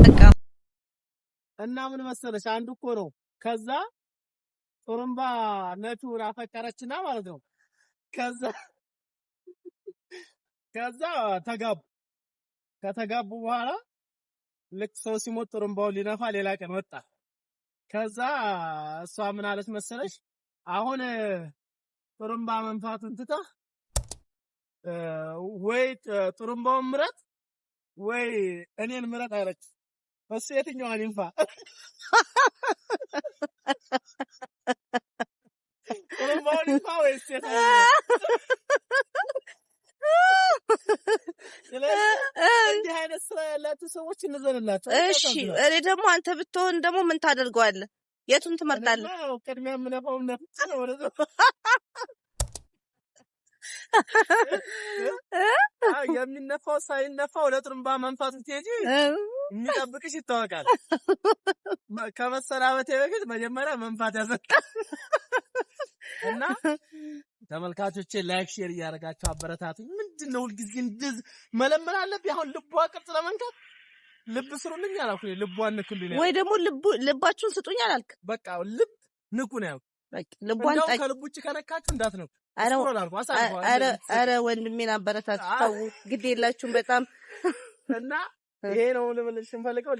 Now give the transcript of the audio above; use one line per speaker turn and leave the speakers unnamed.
በቃ።
እና ምን መሰለሽ፣ አንዱ እኮ ነው። ከዛ ጥሩምባ ነፊውን አፈቀረችና ማለት ነው። ከዛ ተጋቡ። ከተጋቡ በኋላ ልክ ሰው ሲሞት ጥሩምባውን ሊነፋ ሌላ ቀን ወጣ። ከዛ እሷ ምን አለች መሰለሽ? አሁን ጥሩምባ መንፋቱን ትተህ ወይ ጥሩምባውን ምረጥ ወይ እኔን ምረጥ አለች። እሱ የትኛዋን ይንፋ? ጥሩምባውን ይንፋ ወይስ ሴቷን ይምረጥ? ስለዚህ እንዲህ አይነት ስራ ያላቸው ሰዎች እንዘንላቸው።
እሺ፣ እኔ ደግሞ አንተ ብትሆን ደግሞ ምን ታደርገዋለህ? የቱን ትመርጣለህ?
እኔማ ያው ቅድሚያ የምነፋውን ነፍቼ ነው ወደ የሚነፋው ሳይነፋ ወደ ጥሩምባ መንፋት ብትሄጂ የሚጠብቅሽ ይታወቃል። ከመሰናበቴ በፊት መጀመሪያ መንፋት ያሰጣል። እና ተመልካቾቼ like፣ share እያደረጋችሁ አበረታቱኝ። ምንድን ነው ሁልጊዜ እንደዚህ መለመን አለብኝ? አሁን ልቧ ቅርጽ ለመንካት ልብ ስሩልኝ አላልኩኝ። ልቧን ንኩልኝ ነው።
ወይ ደግሞ ልባችሁን ስጡኝ አላልክ?
በቃ ልብ ንኩ ነው ያልኩት።
በቃ ልቧን
እንደውም ከልብ ውጭ ከነካችሁ እንዳትነኩ። Scroll አድርጉ፣ አሳልፈው።
ኧረ ወንድሜን አበረታቱ። ተው፣ ግድ የላችሁም በጣም።
እና ይሄ ነው ልምልሽ እንፈልገው።